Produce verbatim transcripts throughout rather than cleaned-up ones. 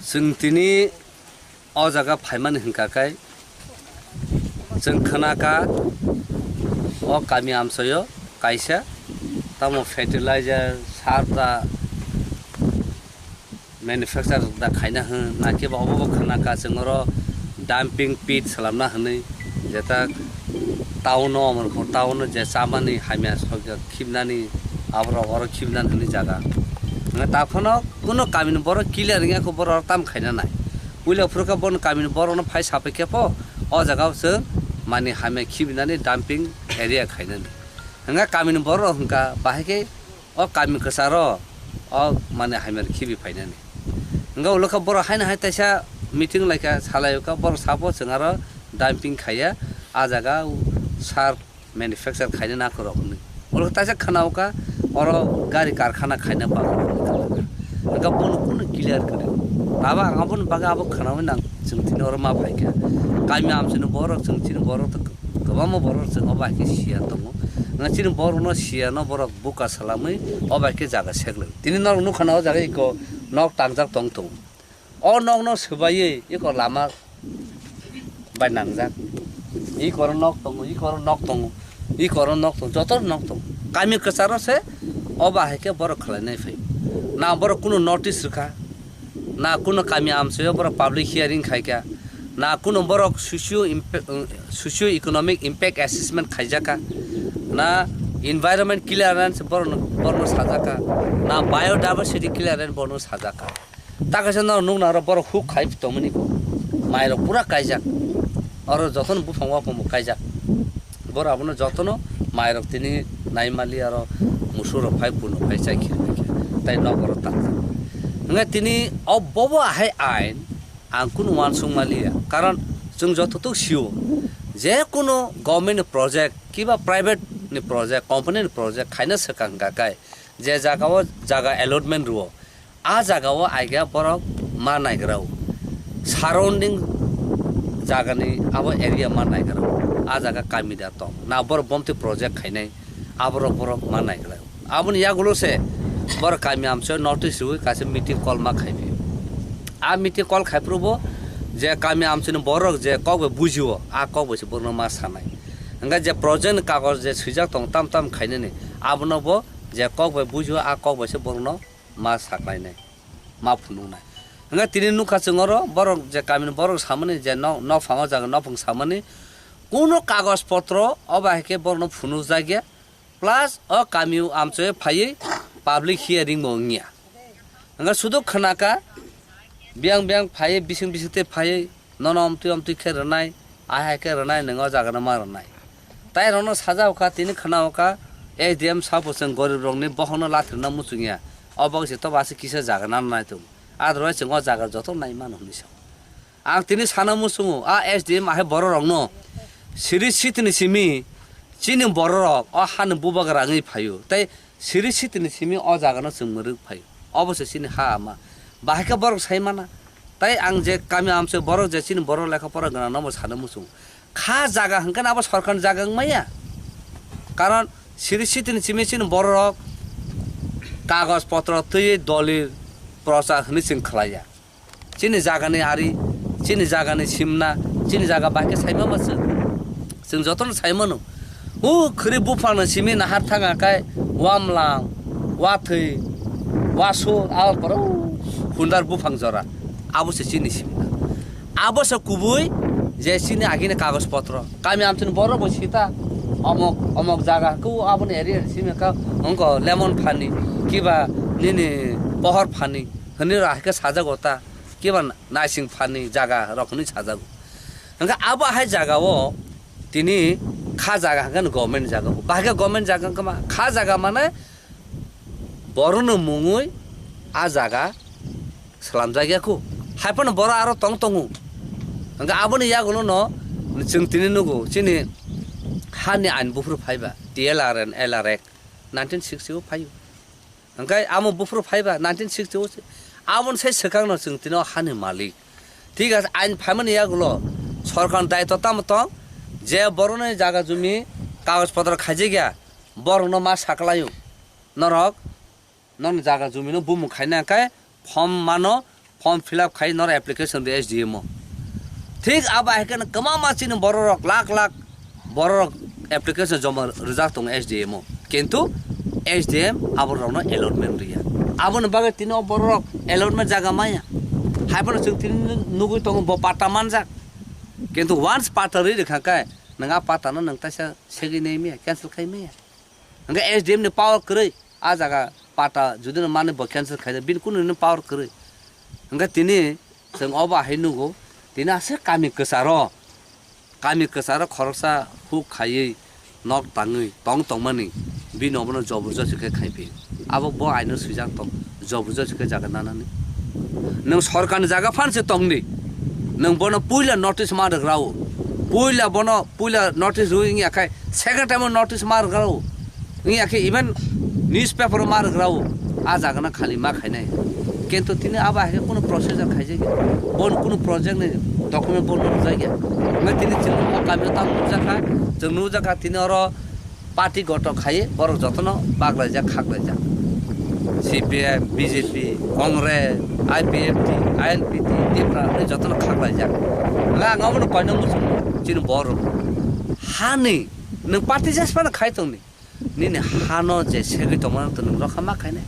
Chwng tini o jaga phaimani hwnkha khe, chwng khna kha o kami amchaio kaisa tamo fertilizer, sar da manufacture da khaina hwn, na khe ba obo bo khna kha chwng oro dumping pit slamna hwnwi, jeta town o, Amarpur town o je chamani hamya sokjak khibnani, aborok oro khibnani hwnwi jaga. Hwnwi ta phano kuno kamini borok clear wngya kho, borok oro tam khaina nai. Puila phuru khe bono kamini borokno phai sapai khe pho o jaga o chwng mani hamya khibinani dumping area khainani. Hwnga kamini borok hwnka bahai khe o kami kwcharo o mani hamya khibi phainani. Hwnga ulo khe borok haino hai taisa meeting lai kha, salai kha, borok sabo chwng aro dumping khaiya, a jaga sar manufacture khaina nakhorok hwnwi. Oro taisa khwna-o kha, oro gari karkhana khaina bagwi hwnwi khwna kha. Hwnkhe bono kunu clear kwrwi. Abo ang aboni bagwi abo khwnawi nang chwng tini oro ma phai kha. Kami amchaini borok chwng chini borok to kwbangma borok chwng obo hai khe siya tongo. Hwnkhe chini borokno siyano borok buka salamwi obo hai khe jaga seklai. Tini norok nukha na o jaga eko nok tangjak tong tongo. O nokno swbaiwi eko lama bai nangjak. Eko oro nok tongo, eko oro nok tongo, eko oro nok tongo, joto nok tongo. Kami kwcharo se obo hai khe borok khwlainai phai. Na borok kunu notice rwkha, na kunu kami amchaio borok public hearing khaikha, na kunu borok socio impa-, socio economic impact assessment khaijakha, na environment clearance borokno, borokno sajakha, na biodiversity clearance borokno sajakha. Ta kaisa no nukna oro borok huk khai tongmani bo. Mairok pura kaijak. Oro jotono buphang wapang bo kaijak. Borok abono jotono mairok tini naimali aro musuk rok phai buno phai chai khiri phai khe. Tai nok oro tangjak. Hwnga tini o bobo ahai ain ang kunu uansuk maliya. Karon chwng joto tuk sio. Je kunu government ni project kiba private ni project, company ni project khaina swkang hwnkha kai je jaga o jaga allotment rwo. A jaga o aiga borok ma naigra o. Surrounding jaga ni abo area ma naigra o. A jaga kami da tong. Na borok bomti project khainai. Aborok borok ma naigra o. Aboni yagulo se borok kami amchaio notice rwui kaisa meeting call ma khai phi. A meeting call khai phuru bo je kami amchaini borok je kok bai bujio, a kok bai se borokno ma sanai. Hwnkhe je project ni kagoj je swijak tong tam tam khainani, abono bo je kok bai bujio, a kok bai se borokno ma saklainai, ma phunuknai. Hwnkhe tini nukha chwng oro borok je kamini borok samani je nok, nokphango jaga nokphang samani kuno kagoj potro obo hai khe borokno phunukjakya, plus o kami amchoi phaiwi public hearing bo wngya. Hwnkhe sudu khwnaka biyang biyang phaiwi bising bising tei phaiwi nono omtwi omtwi khe rwnai, ahai khe rwnai, nwng o jaga no ma rwnai. Tai rokno sajao kha, tini khwnao kha, S D M sabo chwng gorib rokni bokhokno latrina muchungya. O bagwi se tobo aswk kisa jaga nang nai tongo. Otherwise chwng o jaga joto nai mano hwnwi sao. Ang tini sana muchungo, a S D M ahai borok rokno siri sitini simi chini borok rok o hani bubagra wngwi phaio. Tai siri sitini simi o jaga no chwng mwrwk phai. Obo se chini ha ama. Bahai khe borok sai mana. Tai ang je kami amchoi borok je chini borok lekha pora gwnang no bo sana muchung. Kha jaga hwnkhe abo sorkar ni jaga wng maya. Karon siri sitini simi chini borok rok kagoj potro twiwi dolil prochar hwnwi chwng khlaiya. Chini jagani ari, chini jagani simna, chini jaga bahai khe saima ma chwng. Chwng jotono sai mano. O khwrwi buphangno simi nahar thanga khe wamlang, wathwi, wasur, a borok hundar buphang jora. Abo se chini simna. Abo se kubui je chini agini kagoj potro. Kami amchini borok bo sita omok, omok jaga khe o aboni area ni simi kha wngkha lemon phani, kiba nini pohor phani. Hwnwi rw hai khe sajago ta, kiba naising pharni jaga rok hwnwi sajago. Hwnkhe abo hai jaga o tini kha jaga hwnkhe no government jaga o. Bahai khe government jaga wngkha ma, kha jaga mane borokno mungwi a jaga swlamjak ya kho. Hai phano borok aro tong tongo. Hwnkhe aboni yagulo no chwng tini nugo chini hani ain buphuru phaiba T L R and L R Act nineteen sixty o phaio. Hwnkhe amo buphuru phaiba nineteen sixty o se. Aboni sai swkangno chwng tino hani malik. Thik ase, ain phaimani yagulo sorkarni daitw tamo tong? Je borokni jaga jumi kagoj potro khaijakya, borokno ma saklaio. Norok, norokni jaga jumino bumung khaina khe form mano form fill up khai noro application di S D M o. Thik abo hai khe kwbangma chini bororok lakh lakh bororok application joma rwjak tongo S D M o. Kintu S D M aborokno allotment rwya. Aboni bagwi tini o bororok allotment jaga maya. Haiphano chwng tini nugwi tongo bo patta manjak. Kintu once patta rwi rwkha khe nwng a pattano nwng taisa segwi nai maya, cancel khai maya. Hwnkhe S D M ni power kwrwi, a jaga patta judino manwi bo cancel khaijak, bini kunu ni power kwrwi. Hwnkhe tini chwng obo hai nugo, tini aswk kami kwcharo, kami kwcharo khoroksa huk khaiwi nok tangwi tong tongmani, bini obono jobor josti khe khaiphi. Abo bo aino swijak tong, jobor josti khe jaga nanani. Nwng sorkarni jaga phan se tongdi. Nwng bono puila notice ma rwgrao. Puila bono puila notice rwi wngya khai second time o notice ma rwgrao. Wngya khe even newspaper o ma rwgrao. A jaga na khali ma khainai. Kintu tini abo hai khe kunu procedure khaijak ya. Bono kunu project ni document bono rwjak ya. Wngkha tini chwng o kami o tamo nukjak kha. Chwng nukjak kha tini oro party goto khai borok jotono baklaijak, khaklaijak. C P M, B J P, Congress, I P F T, I N P T, Tipra hinwi jotono khaklaijak. Hwnkhe ang abono koina muchungo chini borok. Hani nwng party jes phano khai tongni. Nini hano je segwi tongmani to nwng rokha ma khainai.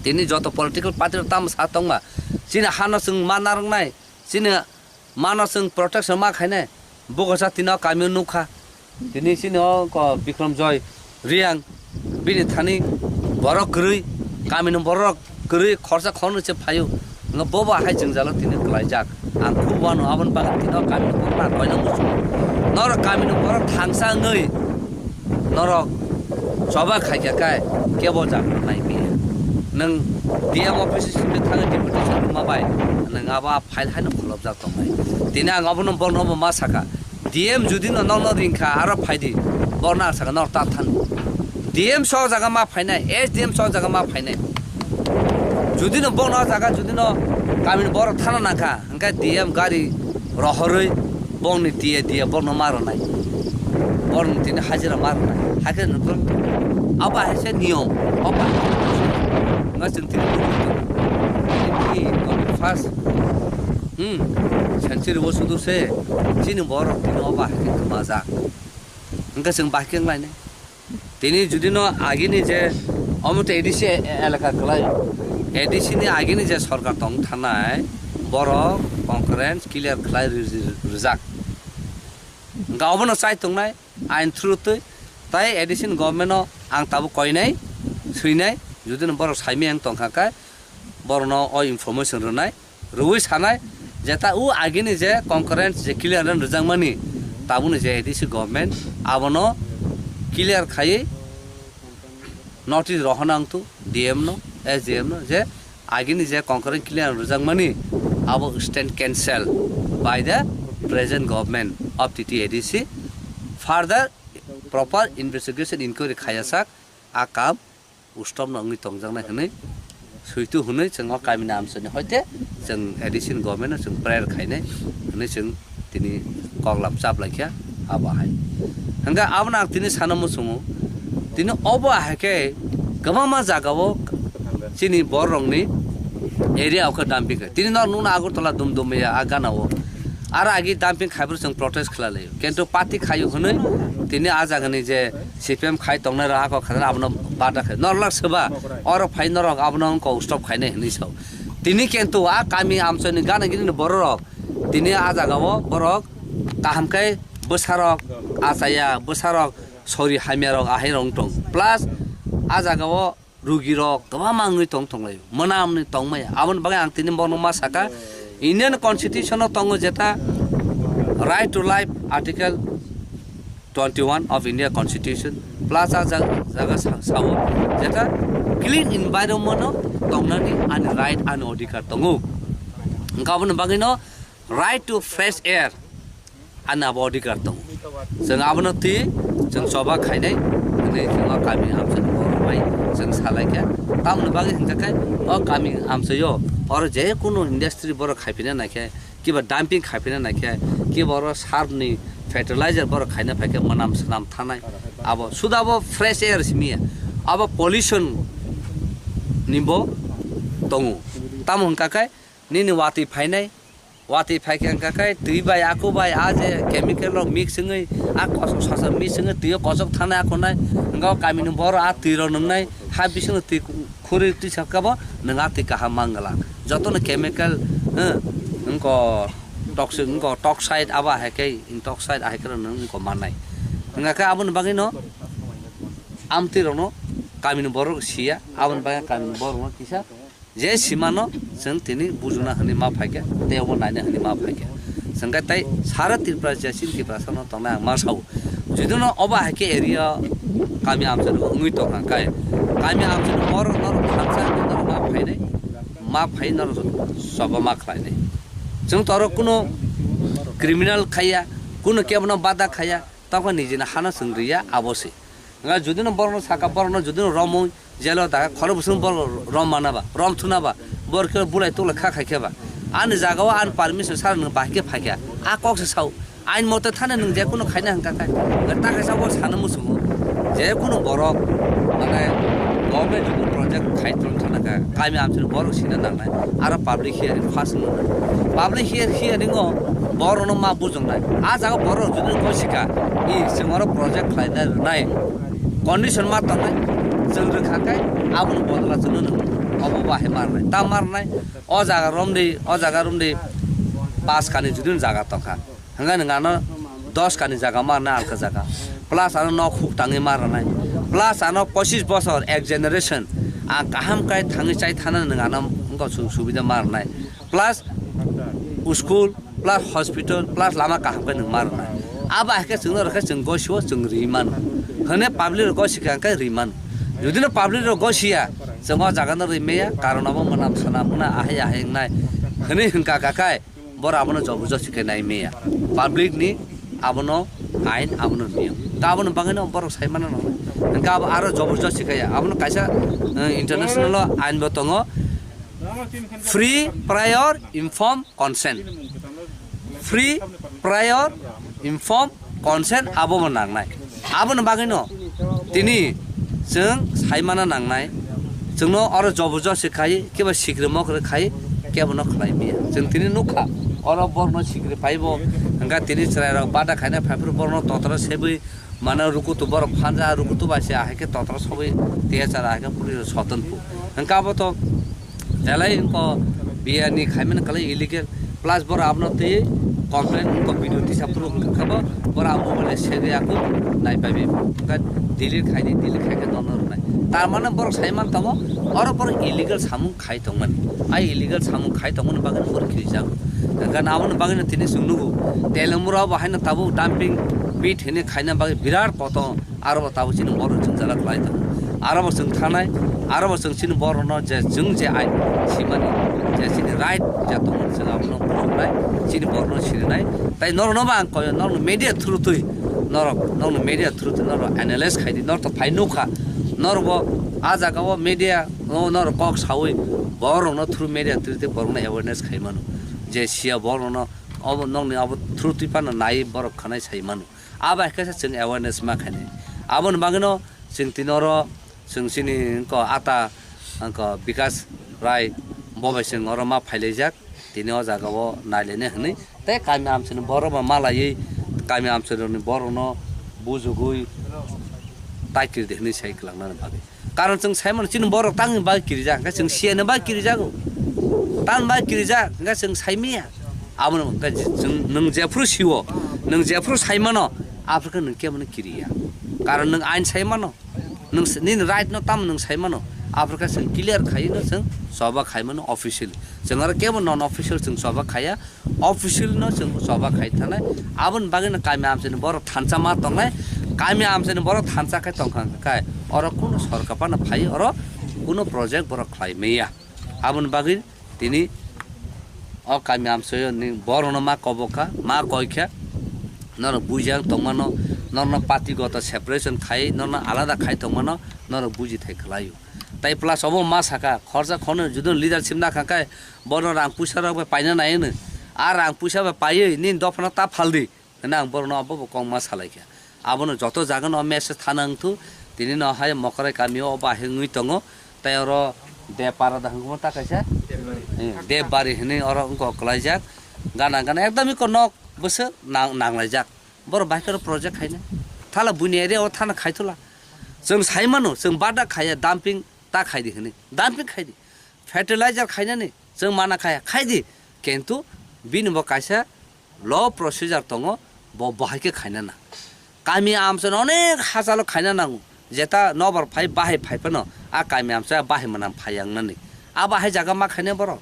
Tini joto political party rok tamo sa tongma. Chini hano chwng ma narwknai. Chini mano chwng protection ma khainai. Bukosa tini o kami o nukha. Tini chini o ko Bikram Joy Reang bini thani borok kwrwi, kamini borok kwrwi khorsa khornwi se phaio. Nga bobo hai jwngjalo tini kwlaijak. Ang khub wano aboni bagwi tini o kamini borok na koina muchung. Norok kamini borok thangsa wngwi norok choba khaikha kai kebo jang nai piya. Nwng D M office simi thangwi deputation rwma bai nwng abo a file haino kholopjak tongnai. Tini ang abono borno bo ma saka. D M judi no nokno ringkha aro phaidi borno ang saka nok ta than. D M so jaga ma phainai, S D M so jaga ma phainai. Judi no borno jaga judi no kamini borok thana nangkha. Hwnkhe D M gari rohorwi bongni tiya tiya bongno ma rwnai. Borokni tini hajira ma rwnai. Hakhe nwng abo hai se niyom. Obo hai se niyom. Nga chwng tini first, hmm, century o sudu se chini borok tini obo hai khe kwmajak. Hwnkhe chwng bahai khe wnglainai. Tini judi no agini je omo to A D C e-, elaka kwlai, A D C ni agini je sorkar tong thanai borok concurrence clear khlai ri-, ri-, rijak. Hwnkha obono chai tongnai ain through twi tai A D C ni government no ang tabuk koinai swinai judi no borok saimaya wng tongkha khe borokno o information rwnai. Rwui sanai je ta o agini je concurrence je clearance rwjakmani tabukni je A D C government abono clear khaiwi notice rohorna wngthu D M no, S D M no je agini je concurrence clearance rwjakmani abo stand cancel by the present government of T T A D C. Further proper investigation inquiry khaiyasak a kam stop no wngwi tongjaknai hwnwi switu hwnwi chwng o kamini amchaini hoite chwng A D C ni government no chwng prayer khainai hwnwi chwng tini koklam chap laikha abo hai. Hwnkhe abono ang tini sana muchungo tini obo hai khe kwbangma jagao chini bororokni area o khe dumping khe tini no nukna Agartala dum dum ya a gana o aro agi dumping khaibrwi chwng protest khlailaio kintu party khaio hwnwi tini a jagani je C P M khai tongnai rok ako khajana abono bada khai norlak soba oro phai norok abono wngkok stop khainai hinwi sao. Tini kintu a kami amchaini gana gini bororok tini a jagao borok kaham khe bwsarok achaya bwsarok sori hamya rok ahai rok tong plus a jagao rugi rok kwbangma wngwi tong tonglaio mwnamni tongmaya aboni bagwi ang tini bono ma saka Indian constitution o tongo jeta right to life article twenty one of India constitution plus a jag- jaga sa- sao jeta clean environment o tongnani ani right ani odhikar tongo hwnkha aboni bagwino right to fresh air ani abo odhikar tongo. Chwng abono twi chwng choba khainai hwnwi chwng o kami amchaini borok bai chwng salaikha. Tamoni bagwi hwnkha khe o kami amchaio oro je kunu industry borok khaipina naikhe kiba dumping khaipina naikhe kiba oro sarni fertilizer borok khaina phaikhe mwnam swnam thanai abo suda bo fresh air simiya abo pollution ni bo tongo. Tamo hwnkha khe Nini watwi phainai, watwi phaikhe hwnkha khe twi bai aku bai a je chemical rok mix wngwi a kosok sasok mix wngwi twi o kosok thanai akhonai, hwnkha o kamini borok a twi rok nwngnai ha bisingo twi khurwi twi sakha bo nwng a twi kaham mangala. Jotono chemical, eh, wngkha toxic, wngkha toxide abo hai khe intoxide ahai khe nwng wngkha mannai. Hwnkha khe aboni bagwino amtwi rokno kamini borok siya, aboni bagwi kamini borokno kisa je simano chwng tini bujuna hwnwi ma phaikha, tei obo naina hwnwi ma phaikha. Chwng khe tei sara Tripura je chini Tiprasano tongnai ang ma sao. Judino obo hai khe area kami amchai wngwi tongkha khe, kami amchai borok norok thansa hwnwi norok ma phainai, ma phai norok sobo ma khlainai. Chwng to oro kuno criminal khaiya, kuno kebono bada khaiya, tokha nijini hano chwng riya abo se. Nga judino borokno saka, borokno judino romwi jelo da khoro bwswng borok rom mana ba, rom thuna ba, borok khe bulai tulai kha khai khe ba. Ani jaga o ani permission sara nwng bahai khe phai kha. A kok se sao, ain mote thani nwng je kuno khaina hwnkha khe. Ta kaisa bo sana muchungo. Je kuno borok, mane, government jodi project khai tong thana kha, kami amchini borok sina nangnai. Aro public hearing first no. Public hear-, hearing o borokno ma bujongnai. A jaga borok jodi ko sika, i chwng oro project khlaina rwnai. Condition ma tongnai, chwng rwkha khe aboni bodol o chwngno nwng obo bahai marnai. Ta marnai, o jaga romdi, o jaga romdi, pas kani judin jaga tongkha. Hwnkhai nwng ano dos kani jaga marnai alka jaga. Plus ano nok huk tangwi marnai. Plus ano pochis bosor, ek generation, ang kaham kai thangwi chai thana nwng ano wngkha su-, subida marnai. Plus school, plus hospital, plus lama kaham khe nwng ma rwnai. Abo hai khe chwngno rwkhe chwng gosio chwng ri mano. Hwnwi public rok gosi kha khe ri mano. Judino public rok gosiya, chwng o jaga no ri maya, karon abo mwnam swnam wngna ahai ahai wngnai. Hwnwi hwnkha kha khai, borok abono jobor josti khe nai maya. Public ni abono ain, abono niyom. Ta aboni bagwino borok sai mano nang. Hwnkhe abo aro jobor josti khe ya. Abono kaisa, eh, international o ain bo tongo. Free, prior, inform, consent. Free, prior, inform, consent abo bo nangnai. Aboni bagwino tini chwng sai mana nangnai. Chwngno oro jobor josti khai, kebo sikri mokri khai, kebo no khlai maya. Chwng tini nukha, oro borno sikri phaibo, hwnkha tini chwrai rok bada khaina phaiphuru borno totra sebwi, mane rukutu borok phanja, rukutu bai se ahai khe totra sobwi tiya chara ahai khe police rok soton phu. Hwnkha abo to belai wngkha biya ni khaimani kwlai illegal, plus borok abono twi complain wngkha video tisa phuru wngkha bo, borok abo mobile segwi aku nai pai bi. Hwnkha delete khai di, delete khai khe nono rwnai. Tar mane borok sai man tongo, oro borok illegal samung khai tongmani. Ai illegal samung khai tongmani bagwi no borok khirijak. Hwnkha aboni bagwi no tini chwng nugo. Telemura bo haino tabuk dumping pit hwnwi khaina bagwi birat kotor. Aro bo tabuk chini borok chwng jala khlai tongo. Aro bo chwng thanai, aro bo chwng chini borok no je chwng je ain simani, je chini right je tongmani chwng abono bujuknai, chini borok no sirinai. Tai norok no bo ang koyo, norok no media through twi, norok, norok no media through twi norok analyze khai di, norok to phai nukha, norok bo a jaga o media no norok kok sawi borok no through media through twi borok no awareness khai mano. Je siya borok no obo nokni abo through twi phano nai borok khanai sai mano. Abo hai khe chwng awareness ma khainai. Aboni bagwino chwng tini oro chwng chini wngkha ata wngkha Bikas Rai bo bai chwng oro ma phailaijak. Tini o jaga o nailainai hwnwi tei kami amchaini borok bo malaiwi kami amchaini borokno bujugwi tai kiridi hwnwi sai kwlangnani bagwi. Karon chwng sai mano chini borok tangni bagwi kirijak, hwnkhe chwng siyani bagwi kirijago. Tamni bagwi kirijak, hwnkhe chwng sai maya. Abono hwnkhe chwng, nwng jephuru siwo, nwng jephuru sai mano, aphuru khe nwng kebono kiriya. Karon nwng ain sai mano, nwng s-, nini right no tamo nwng sai mano, aphuru khe chwng clear khaiwi no chwng choba khai mano officially. Chwng aro kebo non official chwng choba khaiya, official no chwng choba khai thanai. Aboni bagwi no kami amchaini borok thansa ma tongnai. Kami amchaini borok thansa khai tongkha khai oro kuno sorkar phano phai oro kuno project borok khlai maya. Aboni bagwi tini o kami amchaio ni borokno ma kobokha, ma koikha, norok buijak tongmano, norokno party goto separation khai, norokno alada khai tongmano, norok buji thai khlaio. Tai plus obo ma saka, khorsa khornwi judino leadership nakha khe, bono rang puisa rok bai paina nai hwno. A rang puisa bai paiwi nini dophano ta phaldi hwnwi ang borokno obo bo kok ma salaikha. Abono joto jagano message thana wngthu, tini no hai Mokrai kamio obo ahai wngwi tongo, tei oro Depara da hwnwi ta kaisa, Hmm, Debari hinwi oro wngkha kwlaijak. Gana gana ekdom iko nok bwswk nang-, nanglaijak. Borok bahai khe project khaina. Thala buini area o thana khaithola. Chwng sai mano, chwng bada khaiya dumping ta khaidi hinwi. Dumping khaidi. Fertilizer khainani chwng mana khaiya. Khaidi. Kintu bini bo kaisa law procedure tongo, bo bahai khe khaina na. Kami amchano onek hachalo khaina nango. Jeta nobar phai bahai phai phano a kami amcha bahai manam phai yangnani. A bahai jaga ma khaina borok.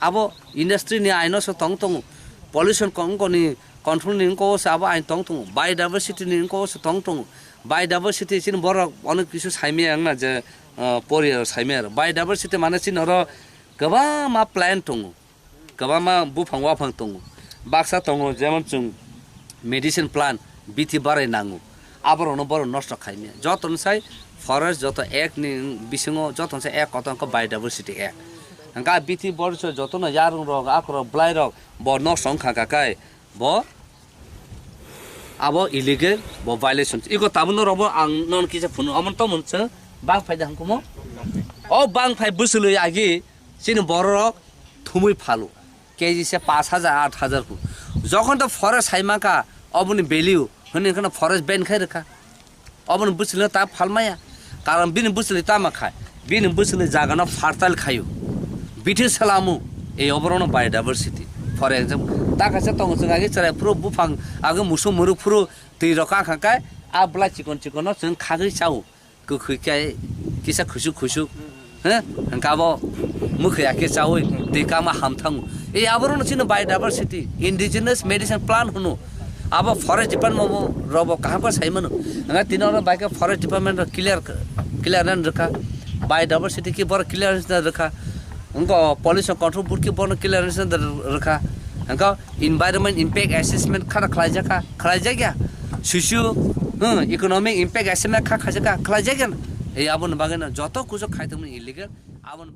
Abo industry ni aino se tong tongo. Pollution ko-, wngkoni control ni wngko se abo ain tong tongo. Biodiversity ni wngko se tong tongo. Biodiversity chini borok onek kisu saimaya wngna je, uh, poriya saimaya. Biodiversity mane chini oro kwbangma plant tongo. Kwbangma buphang waphang tongo. Baksa tongo, jemon chwng medicine plant, bithi barai nango. Aborokno borok nosto khaimya. Jotono sai forest joto act ni bisingo jotono sai act kotor wngkha Biodiversity Act. Hwnkha bithi borok jotono yarwng rok, akhorok, bwlai rok bo nosto wngkha kha kai bo abo illegal, bo violation. Iko tabukno rokbo ang non kisa phunu, omono tongmani chwng bang phai da hwnkumo. O bang phai bwswlwi agi chini borok rok thumwi phalo. K G se pash hajar, aat hajar ku. Jokhon to forest hai maka, oboni value, hwnwi kheno forest ban khai rwkha. Oboni bwswlwi ta phalmaya. Karon bini bwswlwi tama khai. Bini bwswlwi jaga no fertile khayo. Bithi salamu, ei oborokno biodiversity. For example, ta kaisa tongo chwng agi chwrai phuru buphang, agi musu muruk phuru twi rok kha kha kai, a bwlai chikon chikon no chwng khagwi chao. Kwkhwi khe kisa khusuk khusuk, he? Hwnkhe abo mwkhwi ya khe chaui twi kama ham thango. Ei aborokno chini biodiversity, indigenous medicine plant hwno. Abo forest department bo robo kaham khe sai mano. Hwnkhe tini oro bai khe forest department rok clear, clearance rwkha. Biodiversity khe borok clearance rwkha. Wngkha pollution control board khe bono clearance rwkha. Hwnkhe environment impact assessment khana khlaijak kha, khlaijak ya? Susu, hmm, economic impact assessment kha khlaijak kha, khlaijak ya? Ei aboni bagwi no joto kuchuk khai tongmani illegal. Aboni